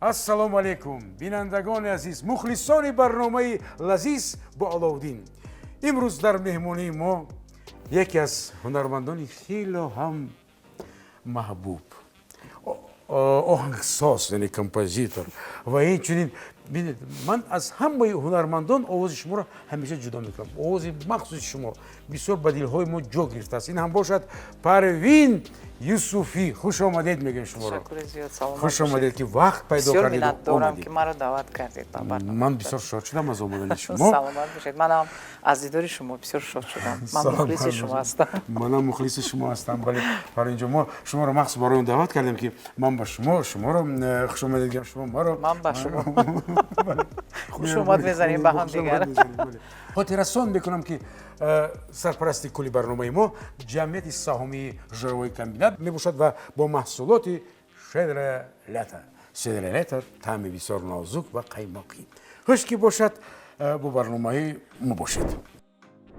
Ассалому алайкум, бинандагони азиз, мухлисони барномаи «Лазиз бо Аловуддин». Имрӯз дар меҳмонии мо яке аз ҳунармандони хело ҳам маҳбуб, оҳангсоз, яъне композитор ва инчунин, бинед, ман аз ҳамаи ҳунармандон овози шуморо ҳамеша ҷудо мекунам. Овози махсуси шумо бисёр ба дилҳои мо ҷо гирифтааст. Ин ҳам бошад Парвин Юсуфӣ. Хуш омадед мегӯем шуморо. Ташаккури зиёд, саломат. Хуш омадед, ки вақт пайдо Бисёр кардед. Миннатдорам, ки маро даъват кардед ба барнома. Ман бисёр шод шудам аз омадани шумо. Саломат бошед. Манам аз дидори шумо бисёр шод шудам. Ман мухлиси шумо ҳастам. Манам мухлиси шумо ҳастам, бале. Парвинҷон, мо шуморо махсус барои он даъват кардем, ки ман ба шумо, шуморо хуш омадед гӯям, шумо маро. Ман ба шумо. Хушомад мезанем ба ҳамдигар. Хотиррасон мекунам, ки сарпарасти кулли барномаи мо ҷамъияти саҳомии «Жировой комбинат» мебошад ва бо маҳсулоти «Щедрое лето». «Щедрое лето» таъми бисёр нозук ва қаймоқӣ. Хуш ки бошад, бо барномаи мо бошед.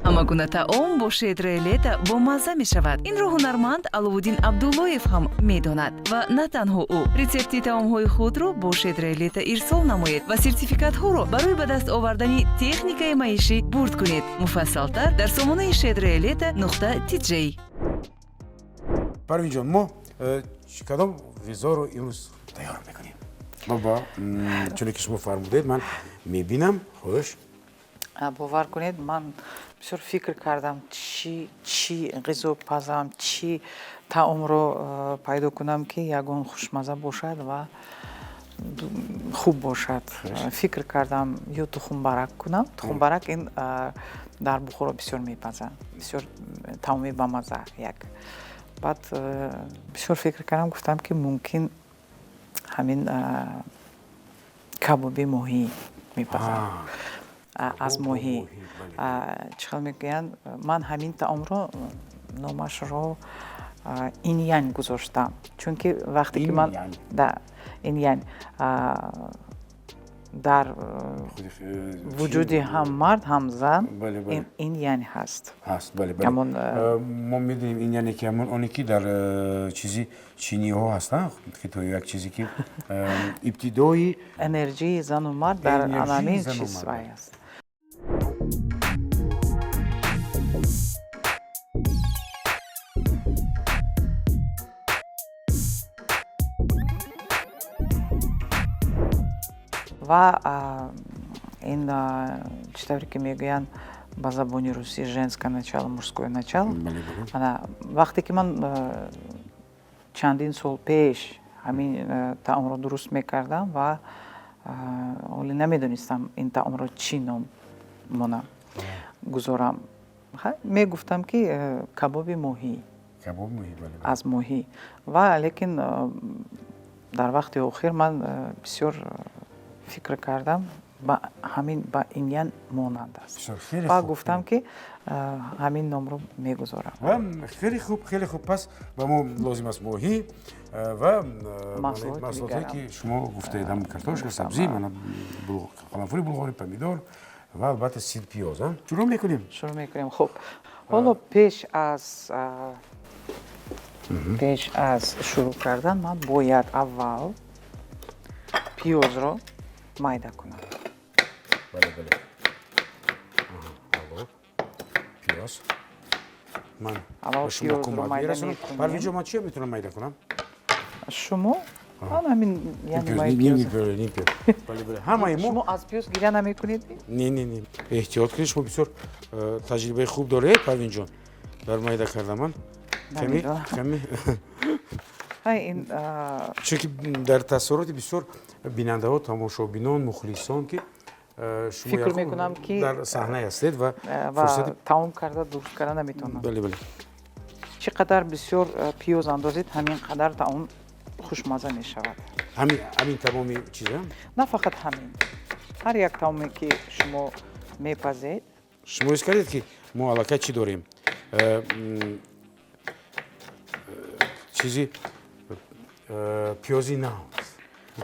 Ҳама гуна таом бо «Щедрое лето» бомазза мешавад. Инро ҳунарманд Аловуддин Абдуллоев ҳам медонад ва на танҳо ӯ. Рецепти таомҳои худро бо «Щедрое лето» ирсол намоед ва сертификатҳоро барои ба даст овардани техникаи маишӣ бурд кунед. Муфассалтар дар сомонаи щедроелето.tj. Парвинҷон, мо кадом ғизоро имрӯз тайёр мекунем? Баба, чуне ки шумо фармудед, ман мебинам, хуш. Бовар кунед, ман бисёр фикр кардам, чӣ ғизо пазам, чӣ таомро пайдо кунам, ки ягон хушмаза бошад ва хуб бошад. Фикр кардам, ё тухмбарак кунам. Тухмбарак ин дар Бухоро бисёр мепазанд, бисёр таоми бамаза як. Баъд бисёр фикр кардам, гуфтам, ки мумкин ҳамин кабоби моҳӣ мепазам аз моҳӣ. Чӣ хел мегӯянд, ман ҳамин таомро номашро инь-янь гузоштам, чунки вақте ки ман инь-янь дар вуҷуди ҳам мард, ҳам зан инь-янь ҳаст. Ҳаст, бале. Мо медонем, ин яне ки ҳамон оне ки дар чизи чиниҳо ҳастанд, хитои, як чизе ки ибтидои энерҷии зану мард дар анамин чиз вай аст. Ва ин, чӣ тавре ки мегӯянд ба забони русӣ, женское начало, мужское начало. Ана вақте ки ман чандин сол пеш ҳамин таомро дуруст мекардам ва ҳоле намедонистам, ин таомро чӣ ном монам, гузорам, мегуфтам, ки кабоби моҳӣ аз моҳӣ. Ва лекин дар вақти охир ман бисёр фикр кардам, ба ҳамин, ба инь-янь монанд аст ва гуфтам, ки ҳамин номро мегузорам. Хеле хуб, хеле хуб. Пас ба мо лозим аст моҳӣ ва маҳсулотое, ки шумо гуфтаед, ҳам картошка, сабзӣ, қаламфури булғорӣ, помидор ва албатта сирпиёз. Шурӯъ мекунем. Шурӯъ мекунем. Хуб, ҳоло пеш аз шурӯъ кардан ман бояд аввал пиёзро майда кунам. Бале, аввал пиёз. Ман Аввал ба шумо пиёзро кӯмак майда мерасонам. мекунем. Парвинҷо, ман чия метавонам майда кунам? Шумо ан ҳамин, яъне Пиёз, май ним. Пиёз. Пиёз, ним пиёз, бале, ҳамаи мо. Шумо аз пиёз гиря намекунед? Не, не, не, эҳтиёт кунед, шумо бисёр таҷрибаи хуб доред, Парвинҷон, дар майда кардан. Ман ками Намедонам. ками. Ҳай, ин чунки дар таассуроти бисёр бинандаҳо, тамошобинон, мухлисон, ки шумо Фикр як мекунам, ки дар саҳна ҳастед ва ва фурсати таом карда, дуруст карда наметавонам. Бале. Чӣ қадар бисёр пиёз андозед, ҳамин қадар таом хушмаза мешавад. Ҳамин тамоми чиза? На фақат ҳамин, ҳар як таоме, ки шумо мепазед. Шумо ҳис кардед, ки мо аллакай чӣ дорем? Чизи пиёзи нав,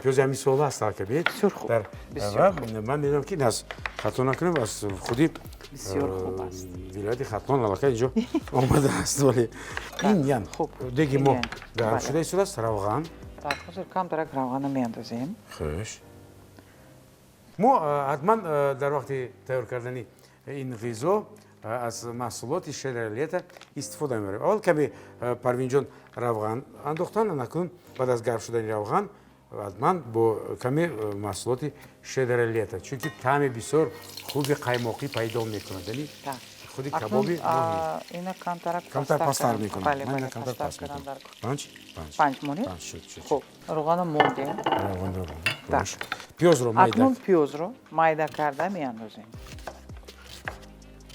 пиёзи ҳамин сола аст, аллакай бинед. Бисёр хуб, дар бисёр ва хуб. Ман медонам, ки аз хато накунам, аз худи Бисёр хуб аст. вилояти Хатлон аллакай инҷо омадааст, вале ин ян Хуб. деги Ин мо ян. гарм Бале. шуда истодааст, равған. Так, ҳозир камтарак равғана меандозем. Хуш, мо ҳатман дар вақти тайёр кардани ин ғизо аз маҳсулоти «Щедрое лето» истифода мебарем. Аввал каме, Парвинҷон, равған андохтан, анакун баъд аз гарм шудани равған ҳатман бо каме маҳсулоти «Щедрое лето», чунки таъми бисёр хуби қаймоқӣ пайдо мекунад, яъне худи кабоби. Ина камтарак камтар пастар мекунам. Бале, бале, камтар пастар паст кардан мекунам. дар кор. Панҷ, панҷ. Панҷ монед? Панҷ шуд, шуд. Хуб, равғана мондем. Равғанро. Так. Пиёзро майда. Акнун пиёзро майда карда меандозем.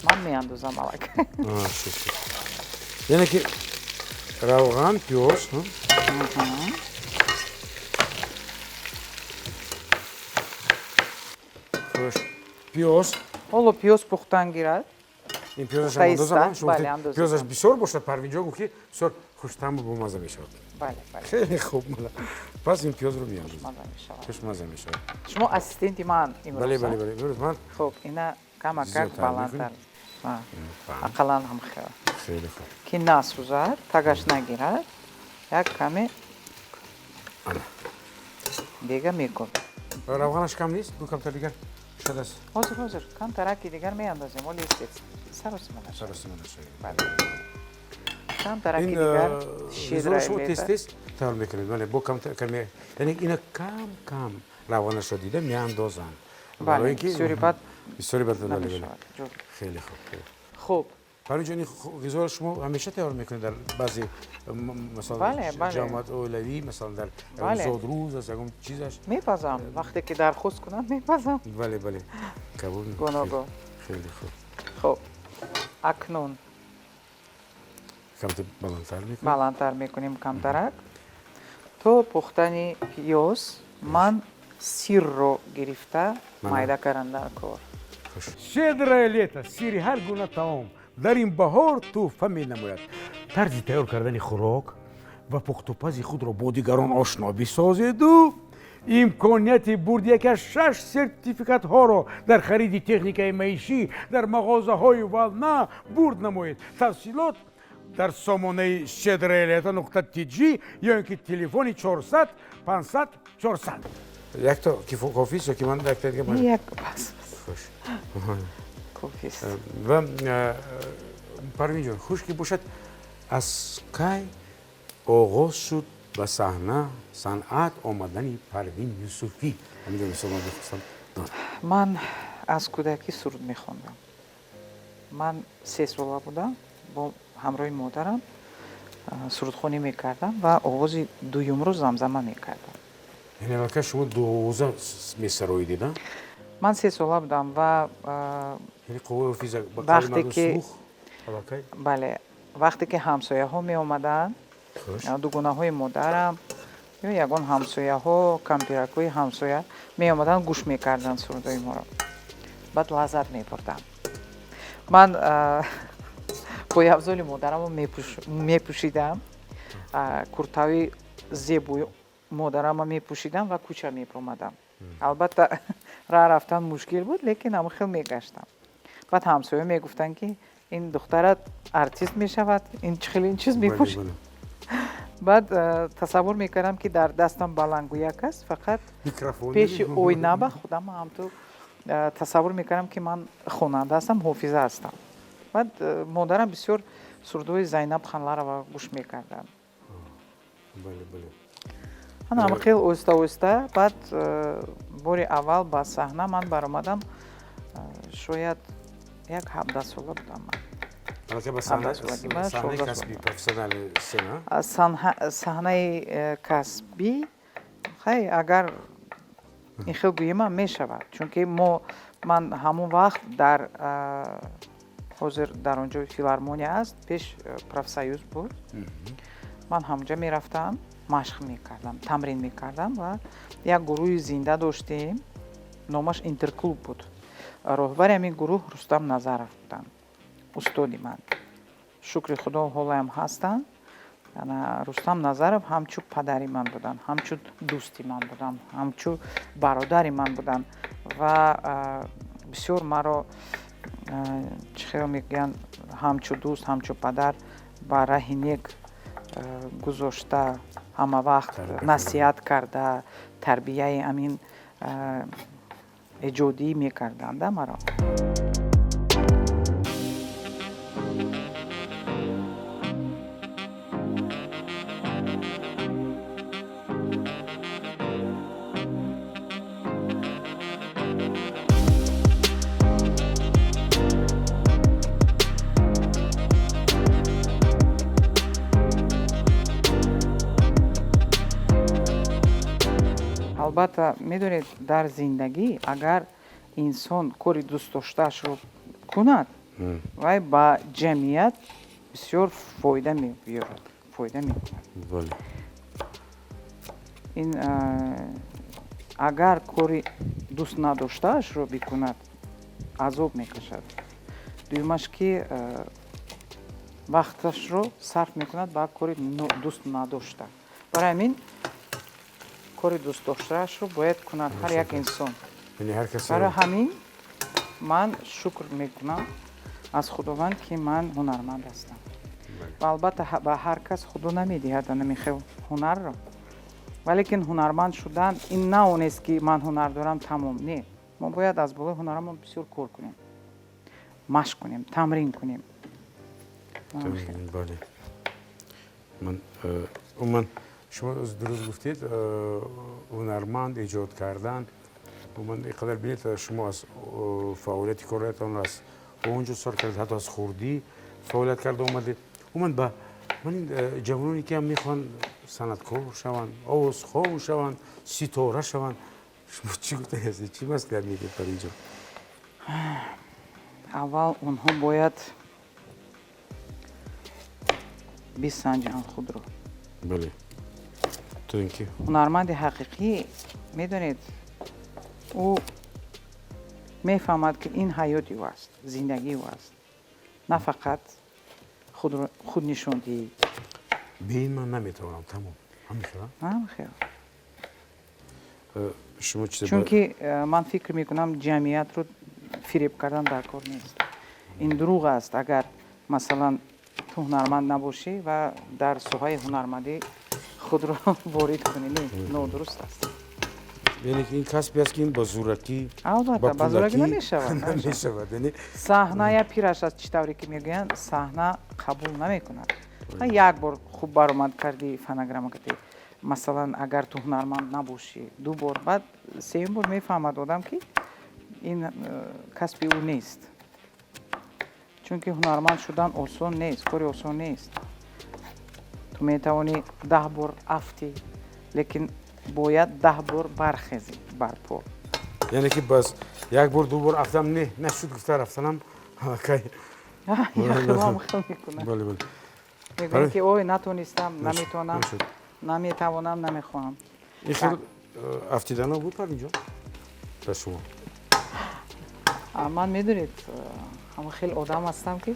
Ман меандозам аллакай. А, шуд, шуд. Яъне ки равған, пиёз, ҳм? Хуш, пиёз. Ҳоло пиёз пухтан гирад. Ин пиёзашам Пухта андозам? истад. Шумо Бале, гуфтед, андозед. пиёзаш бисёр бошад, Парвинҷон гуфт, ки бисёр хуштаъму бомаза мешавад. Бале, бале. Хеле хуб. Мана, пас ин пиёзро меандозем. Маза мешавад. Хушмаза мешавад. Шумо ассистенти ман имрӯз. Бале, бале, бале, имрӯз ман. Хуб, ина камакак Зиёдтар баландтар. мекунем. Ақаллан ҳам хел Хеле хуб. ки насӯзад, тагаш нагирад, як каме Ана. дега мекунем. Равғанаш кам нест? Ду камтар дигар шуд аст. Ҳозир, ҳозир камтараки дигар меандозем, оли саросима нашавад. Саросима нашавад. Бале, камтараки Ин дигар. ғизоро шумо Щедрое тез лето. тез тайёр мекунед, вале бо камтар каме, яъне ина кам кам равғанашро дида меандозанд. Бале. Барои ин ки Бисёри бад бисёри бад, бале, бале. намешавад. Ҷолиб. Хеле хуб. Хуб. Парвинҷон, ин ғизоро шумо ҳамеша тайёр мекунед дар баъзе масалан Бале, бале. ҷамоат оилавӣ, масалан, дар Бале. зодрӯз аст, ягон чизаш? Мепазам, вақте ки дархост кунам, мепазам. Бале, бале, кабоб. Гуногун. Хеле хуб. Хуб, акнун камтар баландтар мекунем. Баландтар мекунем камтарак. То пухтани пиёз ман сирро гирифта майда кардан дар кор. «Щедрое лето» сири ҳар гуна таом дар ин баҳор тӯҳфа менамояд. Тарзи тайёр кардани хӯрок ва пухтупази худро бо дигарон ошно бисозеду имконияти бурди яке аз шаш сертификатҳоро дар хариди техникаи маишӣ дар мағозаҳои «Волна» бурд намоед. Тафсилот дар сомонаи щедроелето.tg ё ин ки телефони 400 500 400. Якто кофист ё ки ман якта дига? Як бас. Хуш. Кофист. Ва, Парвинҷон, хуш ки бошад, аз кай оғоз шуд ба саҳна, санъат омадани Парвин Юсуфӣ? Ҳаминҷо мисол ман бихостам донам. Ман аз кӯдакӣ суруд мехондам. Ман 3 сола будам, бо ҳамроҳи модарам сурудхонӣ мекардам ва овози дуюмро замзама мекардам. Яъне аллакай шумо дуовоза месароидед, а? Ман 3 сола будам ва Яъне қувваи ҳофиза ба қавли Вақте мардум ки слух аллакай. Бале, вақте ки ҳамсояҳо меомаданд, дугонаҳои модарам ё ягон ҳамсояҳо, кампиракҳои ҳамсоя меомаданд, гӯш мекарданд сурудҳои моро, баъд лаззат мебурдам. Ман пойафзоли модарамро мепӯшидам, куртаи зебои модарамро мепӯшидам ва кӯча мебуромадам. Албатта, раҳ рафтан мушкил буд, лекин ҳамон хел мегаштам. Баъд ҳамсоя мегуфтанд, ки ин духтарат артист мешавад, ин чӣ хел ин чиз мепӯшад. Баъд тасаввур мекардам, ки дар дастам баландгӯяк аст, фақат Микрофон. пеши оина ба худам ҳамту тасаввур мекардам, ки ман хонанда ҳастам, ҳофиза ҳастам. Баъд модарам бисёр сурудҳои Зайнаб Ханларова гӯш мекарданд. бале бале Ана ҳама хел оҳиста оҳиста. Баъд бори аввал ба саҳна ман баромадам, шояд як 17 сола будам ман. Аллакай ба саҳна, 17 солагӣ, ман саҳнаи 16 касбӣ, сола. профессиональный сцена. Саҳнаи касбӣ, хай, агар ин хел гӯемам, мешавад, чунки ман ҳамон вақт дар ҳозир дар он ҷо филармония аст, пеш профсоюз буд, ман ҳамонҷа мерафтам, машқ мекардам, тамрин мекардам ва як гурӯҳи зинда доштем, номаш «Интерклуб» буд. Роҳбари ҳамин гурӯҳ Рустам Назаров буданд, устоди ман, шукри Худо, ҳолаям ҳастанд. Ана Рустам Назаров ҳамчун падари ман буданд, ҳамчун дӯсти ман буданд, ҳамчун бародари ман буданд ва бисёр маро, чӣ хел мегӯянд, ҳамчун дӯст, ҳамчун падар ба раҳи нек. Гузошта, ҳама вақт насиҳат карда, тарбияи амин эҷодӣ мекарданда маро. Албатта, медонед, дар зиндагӣ агар инсон кори дӯстдоштаашро кунад, вай ба ҷамъият бисёр фоида мебиёрад, фоида мекунад. Ин агар кори дӯст надоштаашро бикунад, азоб мекашад. Дуюмаш ки вақташро сарф мекунад ба кори дӯст надошта. Барои ҳамин кори дӯстдоштаашро бояд кунад ҳар як инсон. Барои ҳамин ман шукр мекунам аз Худованд, ки ман ҳунарманд ҳастам. Ва албатта, ба ҳар кас Худо намедиҳад анами хел ҳунарро, валекин ҳунарманд шудан ин на он ест, ки ман ҳунар дорам, тамом. Не, мо бояд аз болои ҳунарамон бисёр кор кунем, машқ кунем, тамрин кунем. Бале, умуман, шумо дуруст гуфтед, ҳунарманд эҷод кардан. Умуман, ин қадар бинед, шумо аз фаъолияти кориятон аз он ҷо сар кардед, ҳатто аз хурдӣ фаъолият карда омадед. Умуман, ба ман ин ҷавононе, ки ҳам мехоҳанд санъаткор шаванд, овозхон шаванд, ситора шаванд, шумо чӣ гуфта ҳастед, чӣ маслиҳат медиҳед бар ин ҷо? Аввал онҳо бояд бисанҷанд худро. Бале, то ин ки ҳунарманди ҳақиқӣ, медонед, ӯ мефаҳмад, ки ин ҳаёти ӯ аст, зиндагии ӯ аст, на фақат худнишондиҳӣ. Бе ин ман наметавонам, тамом, ҳамин Ҳамин. Шумо чизе Чунки ман фикр мекунам, ҷамъиятро фиреб кардан дар кор нест, ин дурӯғ аст. Агар, масалан, ту ҳунарманд набошӣ ва дар соҳаи ҳунармандӣ худро ворид кунӣ, не, нодуруст аст. Яъне ки ин касбе аст, ки ин ба зӯракӣ Албатта, ба зӯракӣ намешавад. Намешавад, яъне Саҳна я пираш аст, чӣ тавре ки мегӯянд, саҳна қабул намекунад. Як бор хуб баромад кардӣ, фонограмма кардӣ, масалан, агар ту ҳунарманд набошӣ, ду бор, баъд сеюм бор мефаҳмад одам, ки ин касби ӯ нест. Чунки ҳунарманд шудан осон нест, кори осон нест. Ту метавонӣ 10 бор афтӣ, лекин бояд 10 бор бархезӣ барпо. Яъне ки бас як бор, ду бор афтам, не, нашуд гуфта рафтанам кай. Яхелам хел мекунад. Бале, бале. Мегӯям, ки ой, натонистам, наметавонам, наметавонам, намехоҳам. Ин хел афтидано буд, Парвинҷон, ба шумо? Ман, медонед, ҳама хел одам ҳастам, ки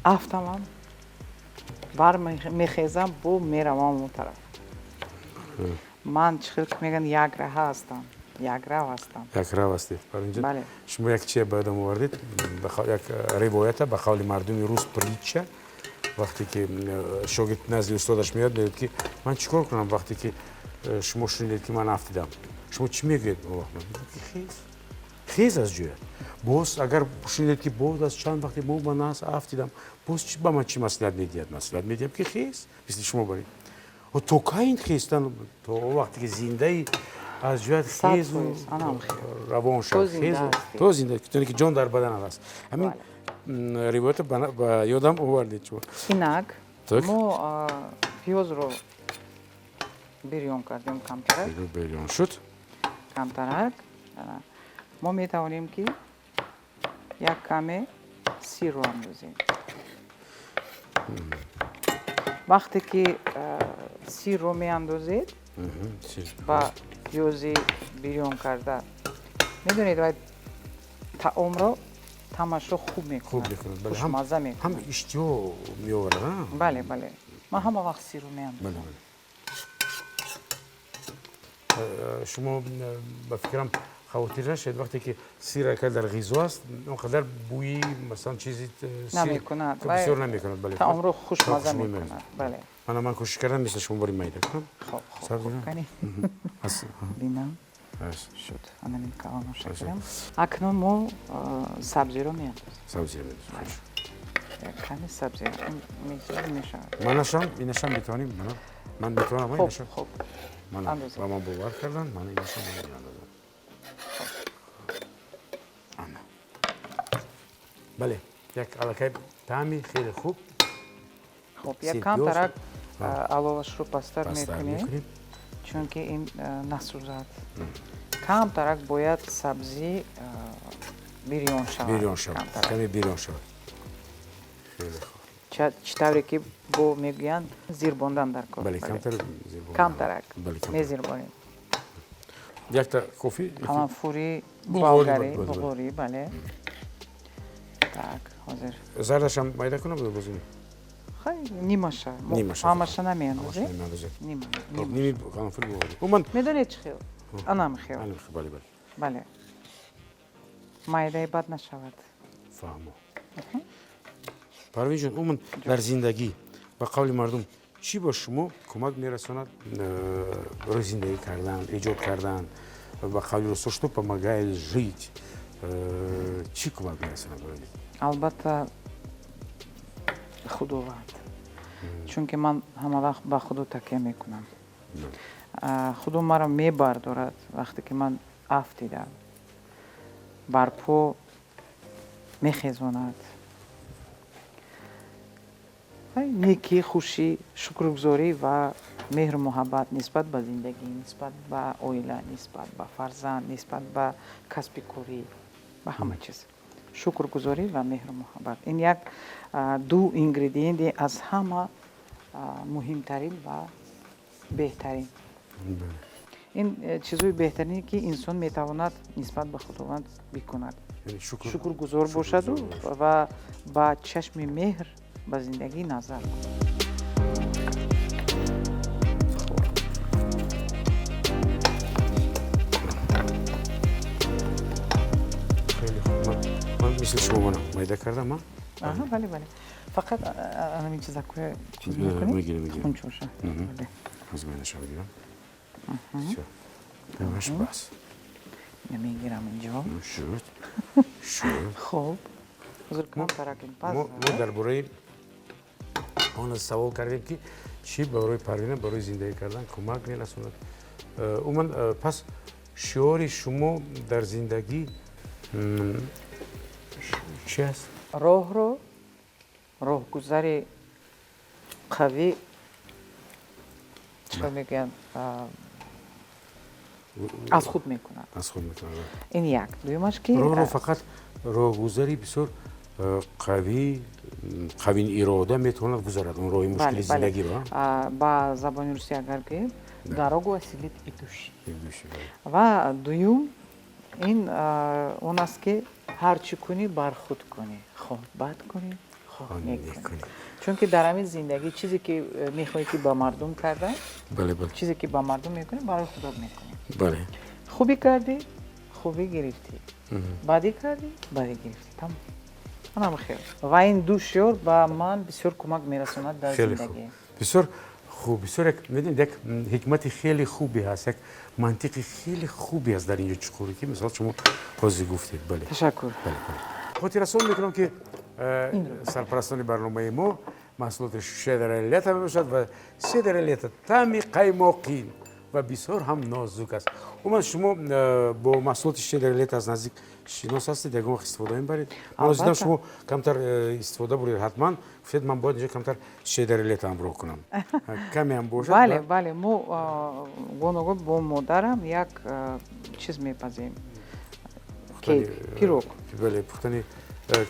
афтамам, бар мехезам, бо меравам он тараф. Ман, чӣ хел ки мегӯянд, якраҳа ҳастам, якрав ҳастам. Якрав ҳастед, Парвинҷон. Бале. Шумо як чие ба ёдам овардед, як ривоята, ба қавли мардуми рус притча. Вақте ки шогирд назди устодаш меояд, мегӯяд, ки ман чӣ кор кунам, вақте ки шумо шунидед, ки ман афтидам, шумо чӣ мегӯед? Хез, хез аз ҷоят. Боз агар шунидед, ки боз аз чанд вақте мо ба нас афтидам, боз ба ман чӣ маслиҳат медиҳад? Маслиҳат медиҳам, ки хез, мисли шумо баред. То кай ин хестан? То он вақте ки зиндаи, аз ҷоят хезу равон шав, то зинда, ки ҷон дар баданат аст. Ҳамин ривоята ба ёдам овардед шумо. Инак мо пиёзро бирён кардем камтарак. Бирён шуд. Камтарак мо метавонем, ки як каме сирро андозем. Вақте ки сирро меандозед ба пиёзи бирён карда, медонед, вай таомро таъмашро хуб мекунад, хушмазза мекунад. Ҳам иштиҳо меоварад. Бале, бале, ман ҳама вақт сирро меандозам. Шумо, ба фикрам, Хавотир нашавед, вақте ки сир ака дар ғизо аст, он қадар бӯи, масалан, чизи намекунад, бисёр намекунад. Бале, таомро хушмаза мекунад. Бале, мана ман кӯшиш кардам, мисли шумо бори майда кунам. Хоб, хоб, кани бинам, шуд. Анамин калоноша кардам. Акнун мо сабзиро меандозем. Сабзиро меандозем. Ками сабзи мешавад. Манашам, инашам метавонем, мана ман метавонам. Хоб, хоб. Мана ба ман бовар кардан, мана инашам меандозам. Ана, бале, як аллакай таъми хеле хуб. Хоб, як камтарак аловашро пасттар мекунем, чунки ин насӯзад. Камтарак бояд сабзӣ бирён шавад. Бирён шавад, каме бирён шавад. Чӣ тавре ки бо мегӯянд, зирбондан дар кор. Камтарак мезирбонем. Якта кофӣ. Қаламфури болгари, буғорӣ, бале. Так, ҳозир зардашам майда кунам ё боз? Хай, нимаша, ҳамаша намеандозем. Ними қаламфури буғорӣ. Уман медонед, чӣ хел? Анам хел. Бале, бале. Бале, майдаи бад нашавад. Фаҳмо. Парвинҷон, умуман дар зиндагӣ, ба қавли мардум, чӣ ба шумо кӯмак мерасонад барои зиндагӣ кардан, эҷод кардан? Ба қавли русо, что помогает жить? Чӣ кӯмак мерасонад барои? Албатта, Худованд, чунки ман ҳама вақт ба Худо такя мекунам. Худо маро мебардорад, вақте ки ман афтидам, барпо мехезонад. Некӣ, хушӣ, шукргузорӣ ва меҳру муҳаббат нисбат ба зиндагӣ, нисбат ба оила, нисбат ба фарзанд, нисбат ба касби корӣ, ба ҳама чиз шукргузорӣ ва меҳру муҳаббат. Ин як ду ингредиенти аз ҳама муҳимтарин ва беҳтарин. Ин чизҳои беҳтарине, ки инсон метавонад нисбат ба Худованд бикунад: шукргузор бошаду ва ба чашми меҳр ба зиндагӣ назар кунад. Ман мисли шумо манам майда кардам. Аҳа, бале, бале, фақат анамин чизакоя чиз мекунем. Хунчоша. Ҳозир майдаша бигирам. Ҳамаш бас. Мегирам инҷо. Шуд, шуд. Хоб, ҳозир камтарак ин паз. Мо дар бораи он савол кардем, ки чӣ барои Парвина барои зиндагӣ кардан кӯмак мерасонад. Умуман, пас шиори шумо дар зиндагӣ чӣ аст? Роҳро роҳгузари қавӣ, чӣ мегӯянд, аз худ мекунад. Аз худ мекунад. Ин як. Дуюмаш ки роҳро фақат роҳгузари бисёр қавӣ, қавин ирода метавонад гузарад он роҳи мушкили зиндагиро. Ба забони русӣ агар гӯем, дорогу осилит идущий. Ва дуюм ин он аст, ки ҳар чӣ кунӣ, бар худ кунӣ, хоҳ бад кунӣ, хоҳ нек кунӣ, чунки дар ҳамин зиндагӣ чизе ки мехоҳӣ, ки ба мардум карда, чизе ки ба мардум мекунӣ, барои худот мекунӣ. Хубӣ кардӣ, хубӣ гирифтӣ, бадӣ кардӣ, бадӣ гирифтӣ. Тамом, анам хел. Ва ин ду шиор ба ман бисёр кӯмак мерасонад дар зиндагӣ. Бисёр хуб, бисёр як, медонед, як ҳикмати хеле хубе ҳаст, як мантиқи хеле хубе ҳаст дар инҷо, чуқуре, ки мисол шумо ҳозир гуфтед. Бале. Ташаккур. Хотиррасон мекунам, ки сарпарастони барномаи мо маҳсулоти «Щедрое лето» мебошад ва «Щедрое лето» таъми қаймоқӣ ва бисёр ҳам нозук аст. Умуман, шумо бо маҳсулоти «Щедрое лето» аз наздик шинос ҳастед, ягон вақт истифода мебаред? Ман дидам, шумо камтар истифода буред. Ҳатман гуфтед, ман бояд инҷо камтар «Щедрое лето» ҳамроҳ кунам, каме ҳам бошад. Бале, бале, мо гоногоҳ бо модарам як чиз мепазем, кейк, пирог. Бале, пухтани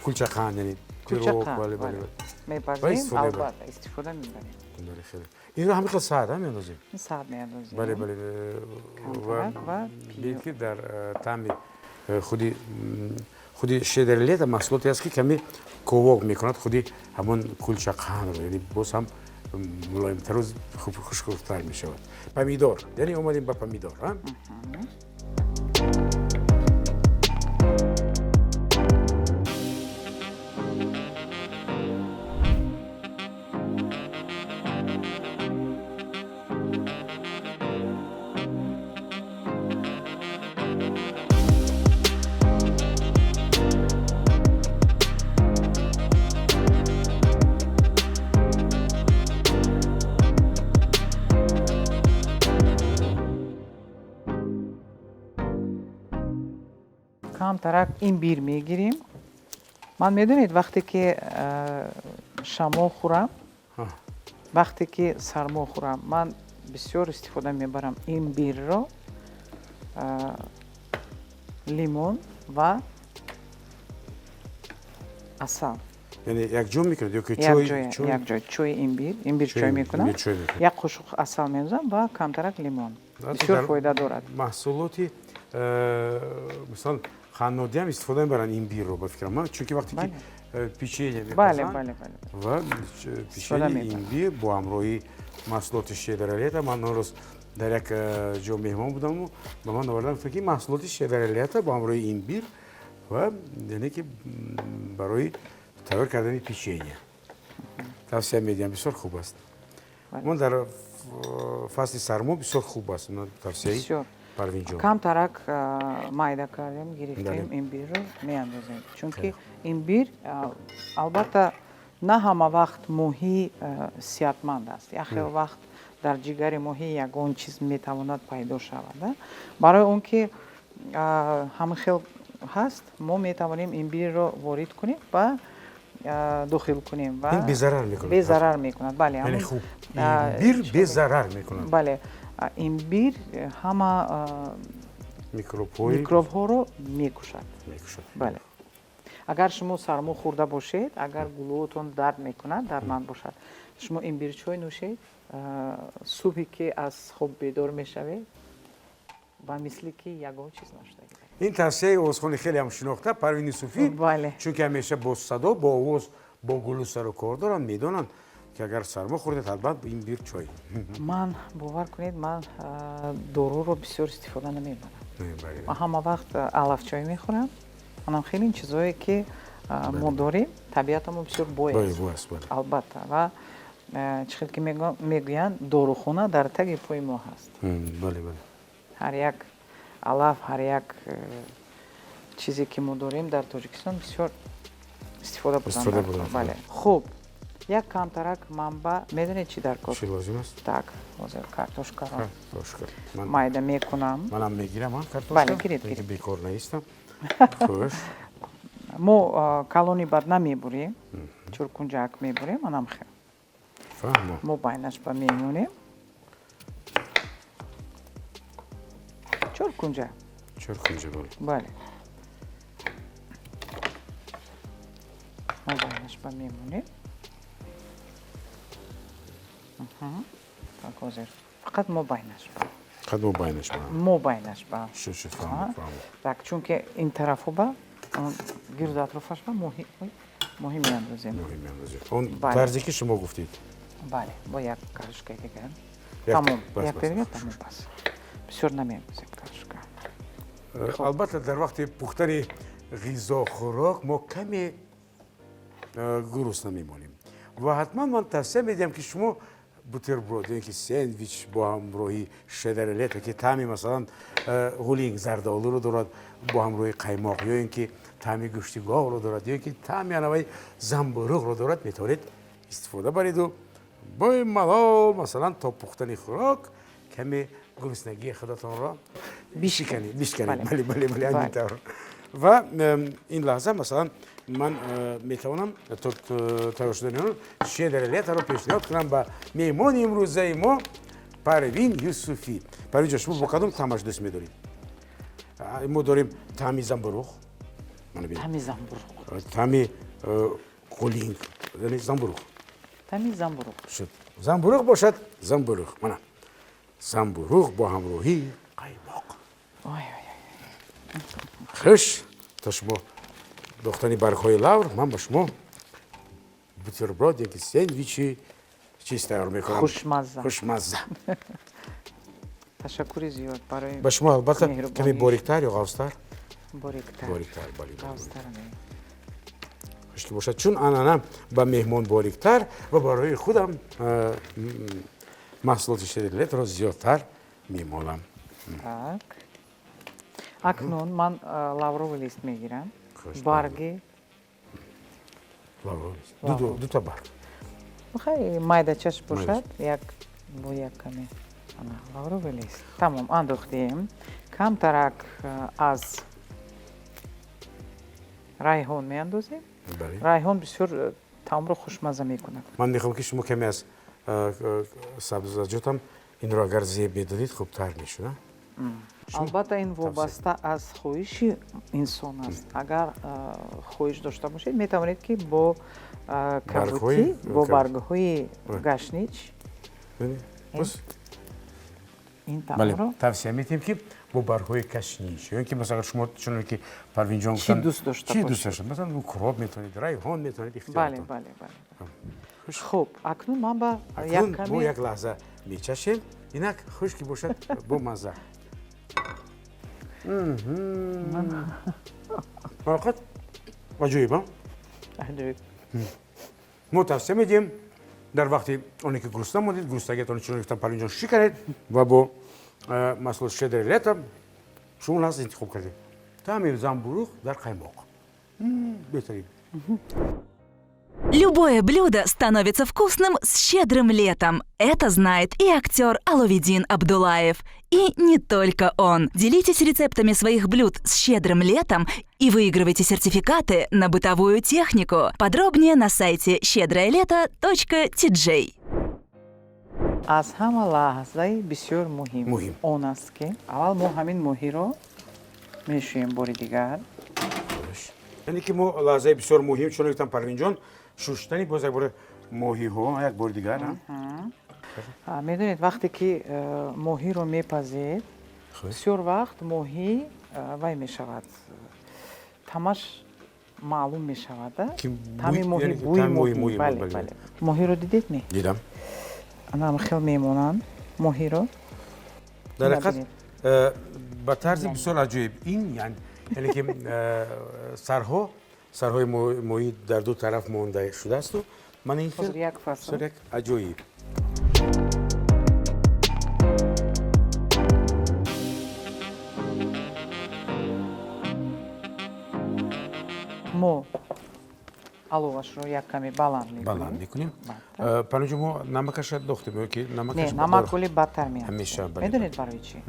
кулчақанд, яъне пирог. Бале, бале. Мепазем, албатта, истифода мебарем. Бале, хеле. Инро ҳамин хел саат меандозем? Саат меандозем. Бале, бале. Ва бинед, ки дар таъми худи «Щедрое лето» маҳсулоте аст, ки каме ковок мекунад худи ҳамон кулчақандро, яъне боз ҳам мулоимтару хушхӯртар мешавад. Помидор, яъне омадем ба помидор. Камтарак имбир мегирем. Ман, медонед, вақте ки шамол хӯрам, вақте ки сармо хӯрам, ман бисёр истифода мебарам имбирро, лимон ва асал. Яъне якҷо мекунед ё ки чой? Якҷой чои имбир, имбирчой мекунам, як қошуқ асал меандозам ва камтарак лимон. Бисёр фоида дорад. Маҳсулоти мисол ханнодиам истифода мебаранд имбирро, ба фикрам ман, чунки вақте ки печенье мепазанд ва печенье имбир бо ҳамроҳи маҳсулоти «Щедрое лето». Ман он рӯз дар як ҷо меҳмон будаму ба ман овардан, гуфтанд, ки маҳсулоти «Щедрое лето» бо ҳамроҳи имбир ва яъне ки барои тайёр кардани печенье тавсия медиҳам, бисёр хуб аст. Ман дар фасли сармо бисёр хуб аст тавсияи Парвинҷон. Камтарак майда кардем, гирифтем имбирро, меандозем, чунки имбир, албатта, на ҳама вақт моҳӣ сиҳатманд аст. Як хел вақт дар ҷигари моҳӣ ягон чиз метавонад пайдо шавад. Барои он ки ҳамин хел ҳаст, мо метавонем имбирро ворид кунем ва дохил кунем ва безарар мекунад. Безарар мекунад, бале. Яъне хуб, имбир безарар мекунад. Бале, имбир ҳама микробҳои микробҳоро мекушад. Мекушад. Бале, агар шумо сармо хӯрда бошед, агар гулӯотон дард мекунад, дардманд бошад, шумо имбирчой нӯшед, субҳе ки аз хоб бедор мешавед, ба мисли ки ягон чиз нашуда. Ин тавсияи овозхони хеле ҳам шинохта Парвин Юсуфӣ. Бале. Чунки ҳамеша бо садо, бо овоз, бо гулӯ сару кор доранд, медонанд, ки агар сармо хӯрдед, ҳатман имбир чой. Ман, бовар кунед, ман доруро бисёр истифода намебарам. Ман ҳама вақт алафчой мехӯрам. Манам хеле ин чизое ки мо дорем, табиатамон бисёр бой аст, албатта. Ва чӣ хел ки мегӯянд, дорухона дар таги пои мо ҳаст. Бале, бале. Ҳар як алаф, ҳар як чизе ки мо дорем дар Тоҷикистон, бисёр истифода бурдан. Бале, хуб, як камтарак манба, медонед, чӣ дар кор? Чӣ лозим аст? Так, ҳозир картошкаро майда мекунам. Манам мегирам картошка. Бале, гиред, гиред. Бекор наистам. Хуш. Мо калони бад намебурем, чуркунҷак мебурем, анам хел. Фаҳмо. Мо байнаш ба мемонем чоркунҷа. Чоркунҷа, бале. Бале, мо байнаш ба мемонем. Так, ҳозир фақат мо байнаш ба. Фақат мо байнаш ба. Мо байнаш ба. Шуд, фаҳмо, фаҳмо. Так, чунки ин тарафу ба, гирду атрофаш ба моҳӣ, моҳӣ меандозем. Моҳӣ меандозем, он тарзе ки шумо гуфтед. Бале, бо як картошкаи дигар тамом, як дигар тамом, бас, бисёр намеандозем картошка. Албатта, дар вақти пухтани ғизо, хӯрок, мо каме гурусна мемонем ва ҳатман ман тавсия медиҳам, ки шумо бутерброд ё ки сендвич бо ҳамроҳи «Щедрое лето», ки таъми, масалан, ғулинг, зардолуро дорад бо ҳамроҳи қаймоқ, ё ин ки таъми гӯшти говро дорад, ё ин ки таъми анаваи замбуруғро дорад, метавонед истифода бареду бои малол, масалан, то пухтани хӯрок каме гуруснагии худатонро бишиканед, бишканед. Бале, ҳамин тавр. Ва ин лаҳза, масалан, ман метавонам то тайёр шудани он «Щедрое лето» ро пешниҳод кунам ба меҳмони имрӯзаи мо Парвин Юсуфӣ. Парвинҷон, шумо бо кадом таъмаш дӯст медоред? Мо дорем таъми замбуруғ. Таъми замбуруғ. Таъми ғулинг, яъне замбуруғ. Таъми замбуруғ. Шуд, замбуруғ бошад, замбуруғ. Мана замбуруғ бо ҳамроҳии қаймоқ. Хуш, то шумо дохтани баргҳои лавр, ман ба шумо бутерброд яки сендвичи чиз тайёр мекунам. Хушмазза. Хушмазза. Ташаккури зиёд барои Ба шумо, албатта, каме бориктар ё ғафзтар? Бориктар. Бориктар, бале. Ғафзтар. Хуш ки бошад, чун анъана, ба меҳмон бориктар ва барои худам маҳсулоти «Щедрое лето» ро зиёдтар мемолам. Так, акнун ман лавровый лист мегирам, барги. Лавровый лист, дута барг. Хай, майдачаш бошад, як бо як каме лавровый лист. Тамом, андохтем камтарак аз Райҳон меандозем. Райҳон бисёр таомро хушмазза мекунад. Ман мехоҳам, ки шумо каме аз сабзаҷотам инро агар зеб медодед, хубтар мешуд. Албатта, ин вобаста аз хоҳиши инсон аст. Агар хоҳиш дошта бошед, метавонед, ки бо кабутӣ, бо баргҳои гашнич ин таомро. Тавсия метиҳем, ки бо баргҳои гашнич ё ин ки, масалан, шумо чуноне ки Парвинҷон чӣ дӯст дошта чӣ дӯст дошта, масалан, укроп метавонед, райҳон метавонед. Ихтиёр. Бале. Хуб, акнун ман ба як мо як лаҳза мечашем. Инак хуш ки бошад, бо мазза ҳақиқат аҷоиб. Аҷоиб. Мо тавсия медиҳем, дар вақти оне ки гурусна мондед, гуруснагиатон, чуноне гуфтам Парвинҷон, шикаред ва бо маҳсулоти «Щедрое лето» шумо лаҳза интихоб кардед. Таъми замбуруғ дар қаймоқ беҳтарин. Любое блюдо становится вкусным с щедрым летом. Это знает и актер Аловидин Абдулаев. И не только он. Делитесь рецептами своих блюд с щедрым летом и выигрывайте сертификаты на бытовую технику. Подробнее на сайте щедроелето.tj. Аз ҳама лаҳзаи бисёр муҳим Муҳим. он аст, ки аввал мо ҳамин моҳиро мешӯем бори дигар. Яъне ки мо лаҳзаи бисёр муҳим, чун гуфтам Парвинҷон, шуштани боз як бор моҳиҳо, як бори дигар. Медонед, вақте ки моҳиро мепазед, бисёр вақт моҳӣ вай мешавад, тамаш маълум мешавад, таъми моҳӣ, бӯи моҳӣ. Бале, моҳиро дидед ме? Дидам. Анам хел мемонанд моҳиро. Дар ҳақиқат ба тарзи бисёр аҷоиб ин, яъне ки сарҳои моҳӣ дар ду тараф монда шудаасту ман ин хел як фасл. Як аҷоиб. Мо аловашро як каме баланд мекунем. Баланд мекунем. Панҷо, мо намакаша дохтем ё ки намакаш? Не, намак оли бадтар меафзоем. Медонед барои чӣ?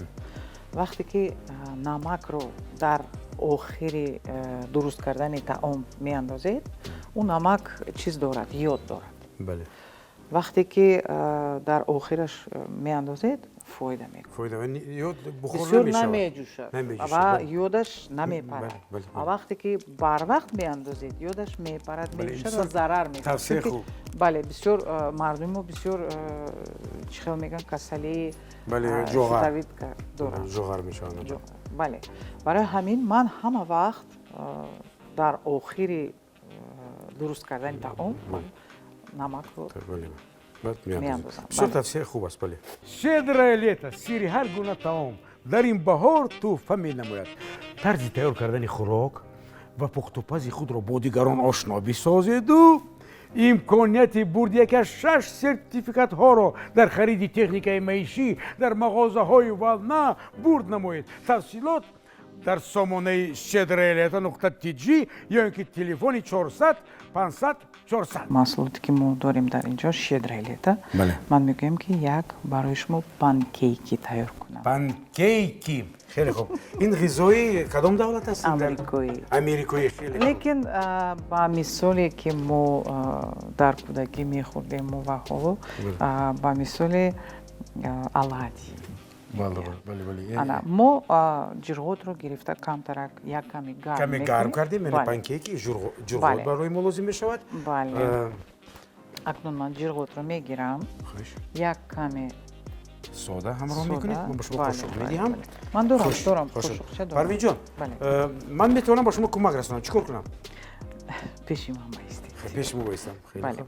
Вақте ки намакро дар охири дуруст кардани таом меандозед, ӯ намак чиз дорад, йод дорад. Вақте ки дар охираш меандозед, фоида мекунад. Бисёр намеҷӯшад ва йодаш намепарад. А вақте ки барвақт меандозед, йодаш мепарад, меҷӯшад ва зарар мекунад. Бале, бисёр мардуми мо бисёр, чӣ хел мегӯянд, касалии щитовидка дорад. Ҷоғар мешаванд. Бале, барои ҳамин ман ҳама вақт дар охири дуруст кардани таом намакро меандозам. Бисёр тавсияи хуб аст, бале. «Щедрое лето» сири ҳар гуна таом дар ин баҳор тӯҳфа менамояд. Тарзи тайёр кардани хӯрок ва пухтупази худро бо дигарон ошно бисозеду имконияти бурди яке аз шаш сертификатҳоро дар хариди техникаи маишӣ дар мағозаҳои «Волна» бурд намоед. Тафсилот дар сомонаи щедроелето.tj ё ин ки телефони 400 500 400. Маҳсулоте ки мо дорем дар ин ҷо, «Щедрое лето», ман мегӯям, ки як барои шумо панкейки тайёр кунам. Панкейки, хеле хуб. Ин ғизои кадом давлат аст? Амрикоӣ. Америкоӣ, хеле. Лекин ба мисоле ки мо дар кӯдакӣ мехӯрдем мо ва ҳоло ба мисоли оладьи. Ана мо ҷирғотро гирифта, камтарак, як ками гарм. Каме гарм кардем, яъне панкейки ҷирғот барои мо лозим мешавад. Бале, акнун ман ҷирғотро мегирам, як каме сода ҳамроҳ мекунед. Ман ба шумо қошуқ медиҳам. Ман дорам, қошуқча дорам. Парвинҷон, ман метавонам ба шумо кӯмак расонам? Чӣ кор кунам? Пеши ман баистед. Пеши мо баистам. Бале.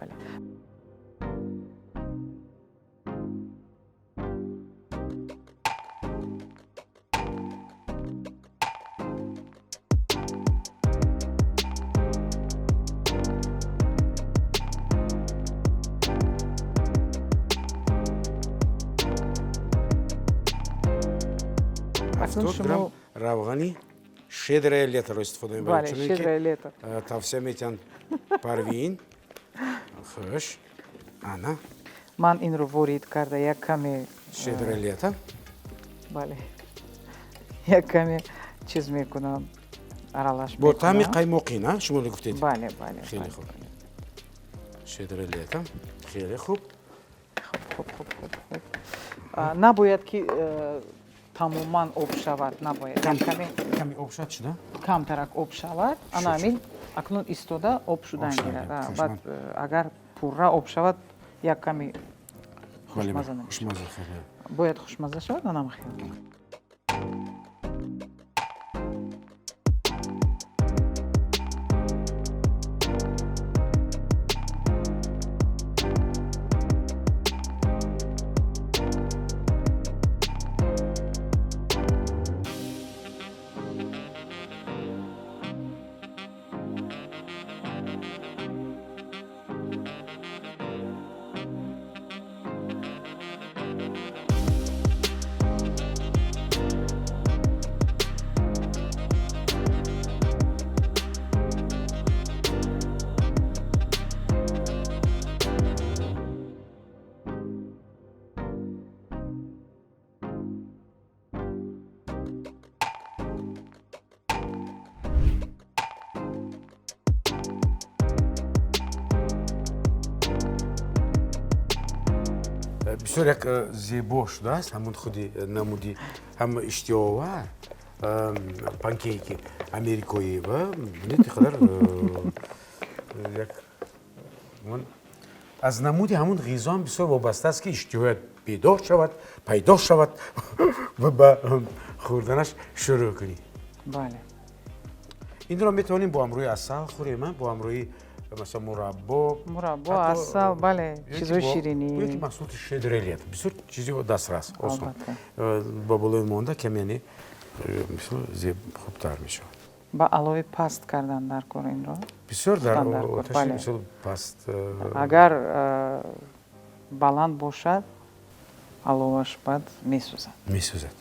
70 грамм равғани «Щедрое лето» ро истифода мебарем. «Щедрое лето». Тавсия метиҳанд Парвин. Хуш, ана. Ман инро ворид карда як каме. «Щедрое лето». Бале, як каме чиз мекунам. Аралаш бо таъми қаймоқӣ, на, шумо гуфтед? Бале, бале. Хеле хуб. Щедрое лето, хеле хуб. Хуб, хуб, хуб, хуб. Набояд ки тамоман об шавад, набояд. Ками об шавад, шуда? Камтарак об шавад, ана ҳамин акнун истода об шудан гирад. Баъд агар пурра об шавад, як ками хушмаза намешавад. Бояд хушмаза шавад, анам хел. Бисёр як зебо шудааст ҳамун худи намуди, ҳам иштиҳоовар панкейки америкоӣ ва бинед, қадар як аз намуди ҳамун ғизо ҳам бисёр вобаста аст, ки иштиҳоят бедор шавад, пайдо шавад ва ба хӯрданаш шурӯъ кунӣ. Бале. Инро метавонем бо ҳамроҳи асал хӯрем, бо ҳамроҳи масалан мураббо. Мураббо, асал, бале, чизҳои ширинӣ. Ё ки маҳсулоти Щедрое лето, бисёр чизи дастрас, осон. Ба болои монда каме, яъне бисёр хубтар мешавад. Ба алови паст кардан дар кор инро. Бисёр дар оташи бисёр паст. Агар баланд бошад, аловаш баъд месӯзад. Месӯзад.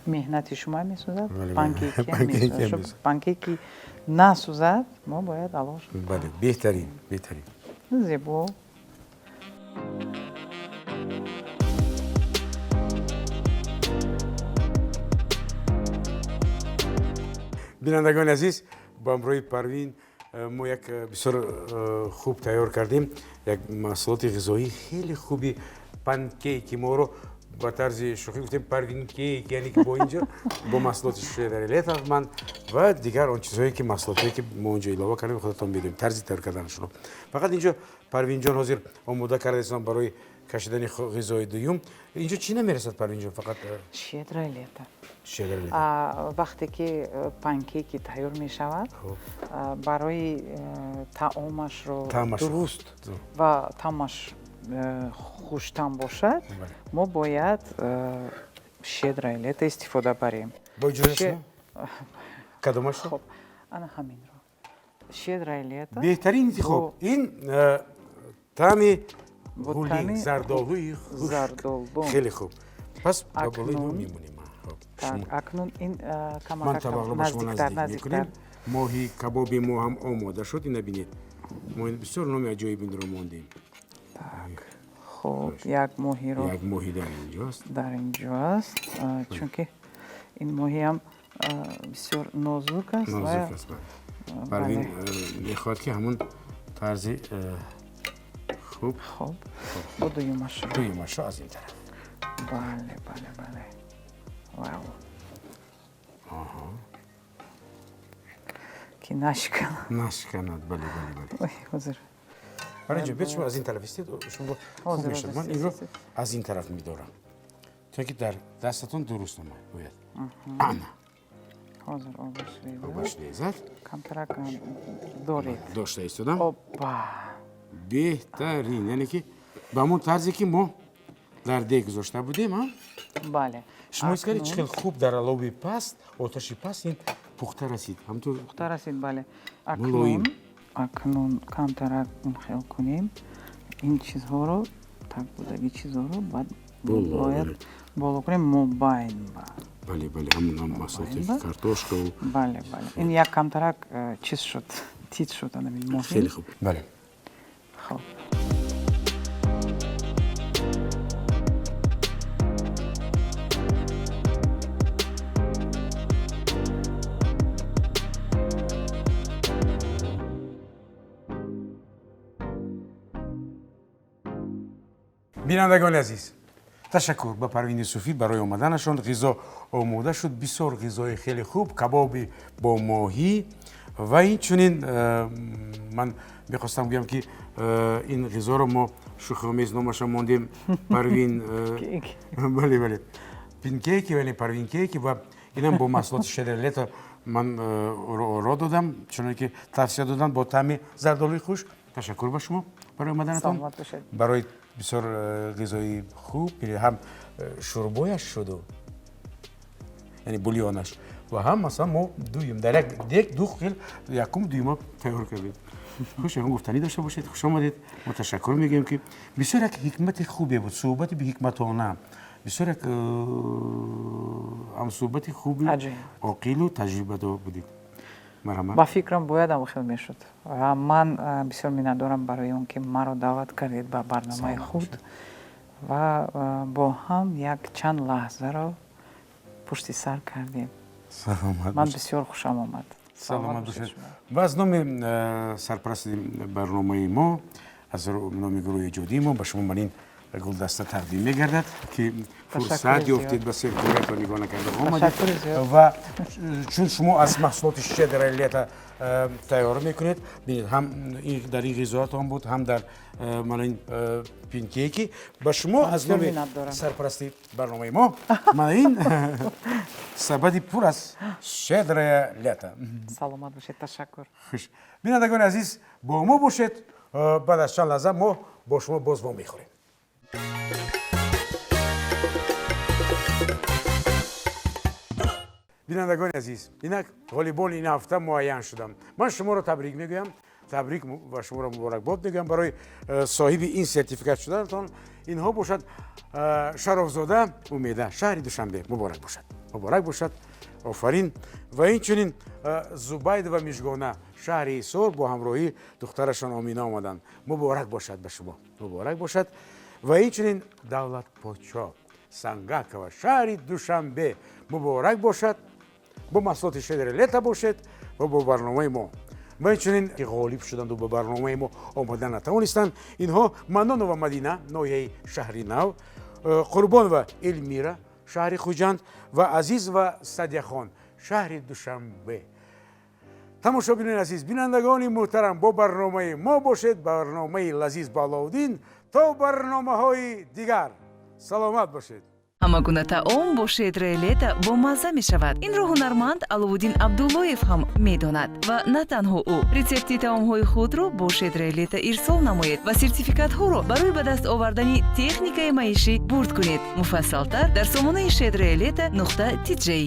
Меҳнати шумо месӯзад, панкейки месӯзад. Панкейки насӯзад, мо бояд аловаш. Бале, беҳтарин, беҳтарин. Зебо. Бинандагони азиз, бо ҳамроҳи Парвин мо як бисёр хуб тайёр кардем як маҳсулоти ғизоии хеле хуби панкейки. Моро ба тарзи шӯхӣ гуфтем парвинкейк, яъне ки бо инҷо бо маҳсулоти Щедрое лето ман ва дигар он чизҳое ки маҳсулотое ки мо онҷо илова кардем, худатон медонем тарзи тайёр карданашонро. Фақат инҷо Парвинҷон ҳозир омода кардаистон барои кашидани ғизои дуюм. Инҷо чӣ намерасад, Парвинҷон, фақат? Щедрое лето. Щедрое лето. Вақте ки панкейки тайёр мешавад, барои таомашро дуруст ва таъмаш хуштам бошад, мо бояд Щедрое лето истифода барем. Бо иҷоза шумо, кадомашро? Хоб, ана ҳаминро, Щедрое лето. Беҳтарин интихоб. Ин таъми гули зардолуи хушк, хеле хуб. Пас ба болои мо мемонем. Акнун ин ман табақро ба шумо наздик мекунем. Моҳи кабоби мо ҳам омода шуд. Ина бинед, мо бисёр номи аҷоиб инро мондем. Так, хуб, як моҳиро. Як моҳӣ дар инҷост. Дар инҷоаст, чунки ин моҳиам бисёр нозук аст. Нозук аст. Парвин мехоҳад, ки ҳамун тарзи хуб. Хуб, бо дуюмашро. Дуюмашро аз ин тараф. Бале, бале, бале. Вау, ки нашиканад. Нашиканад, бале, бале, бале. Ҳозир. Парвинҷон, биёд, шумо аз ин тараф истед, шумо хуб мешавад. Ман инро аз ин тараф медорам, то ки дар дастатон дуруст омад бояд. Ана. Ҳозир обаш резад. Обаш резад. Камтарак доред. Дошта истодам. Опа. Беҳтарин, яъне ки ба ҳамон тарзе ки мо дар дег гузошта будем, а? Бале. Шумо ҳис кардед, чӣ хел хуб дар алови паст, оташи паст ин пухта расид, ҳамтур. Пухта расид, бале. Мулоим. Акнун камтарак хел кунем ин чизҳоро, так будаги чизҳоро баъд бояд боло кунем мобайн ба. Бале, бале, ҳамун маҳсулоти картошкаву. Бале, бале, ин як камтарак чиз шуд, тит шуд анамин моҳӣ. Хеле хуб, бале. Хуб. Бинандагони азиз, ташаккур ба Парвин Юсуфӣ барои омаданашон. Ғизо омода шуд, бисёр ғизои хеле хуб, кабоби бо моҳӣ. Ва инчунин ман мехостам гӯям, ки ин ғизоро мо шӯхиомез номаша мондем Парвин, бале, бале, пинкейки, вале парвинкейки. Ва инам бо маҳсулоти «Щедрое лето» ман оро додам, чуноне ки тавсия додам, бо таъми зардолуи хушк. Ташаккур ба шумо барои омаданатон, барои бисёр ғизои хуб. Ҳам шӯрбояш шуду, яъне бульонаш, ва ҳам масалан мо дуюм дар як дек ду хел якум дуюма тайёр кардем. Хуш, ягон гуфтанӣ дошта бошед? Хуш омадед. Мо ташаккур мегӯем, ки бисёр як ҳикмати хубе буд, суҳбати беҳикматона, бисёр як ҳамсуҳбати хуби оқилу таҷрибадор будед. Марҳамат. Ба фикрам, бояд ам хел мешуд. Ва ман бисёр миннатдорам барои он ки маро даъват кардед ба барномаи худ ва бо ҳам як чанд лаҳзаро пушти сар кардем. Ман бисёр хушам омад. Саломат бошед. Ва аз номи сарпарасти барномаи мо, аз номи гурӯҳи эҷодии мо ба шумо ман ин гулдаста тақдим мегардад, ки фурсат ёфтед, ба серкориятон нигоҳ накарда омадед. Ва чун шумо аз маҳсулоти «Щедрое лето» тайёр мекунед, бинед, ҳам дар ин ғизоатон буд, ҳам дар мана ин пинкейки. Ба шумо аз номи сарпарасти барномаи мо мана ин сабади пур аз «Щедрое лето». Саломат бошед, ташаккур. Хуш, бинандагони азиз, бо мо бошед. Баъд аз чанд лаҳза мо бо шумо боз вомехӯрем. Бинандагони азиз, инак ғолибони ин ҳафта муайян шуданд. Ман шуморо табрик мегӯям, табрик ва шуморо муборакбод мегӯям барои соҳиби ин сертификат шуданатон. Инҳо бошад: Шарофзода Умеда, шаҳри Душанбе, муборак бошад, муборак бошад, офарин. Ва инчунин Зубайдова Мижгона, шаҳри Ҳисор, бо ҳамроҳии духтарашон Омина омаданд. Муборак бошад ба шумо, муборак бошад. Ва инчунин Давлатподшо Сангакова, шаҳри Душанбе, муборак бошад. Бо маҳсулоти «Щедрое лето» бошед ва бо барномаи мо. Ва инчунин ки ғолиб шуданду ба барномаи мо омода натавонистанд, инҳо: Манонова Мадина, ноҳияи Шаҳри Нав, Қурбонова Элмира, шаҳри Хуҷанд, ва Азизова Садяхон, шаҳри Душанбе. Тамошобинони азиз, бинандагони муҳтарам, бо барномаи мо бошед, барномаи лазиз бо Аловуддин. То барномаҳои дигар саломат бошед. Ҳама гуна таом бо «Щедрое лето» бомазза мешавад. Инро ҳунарманд Аловуддин Абдуллоев ҳам медонад ва на танҳо ӯ. Рецепти таомҳои худро бо «Щедрое лето» ирсол намоед ва сертификатҳоро барои ба даст овардани техникаи маишӣ бурд кунед. Муфассалтар дар сомонаи щедрое лето нуқта тиҷей.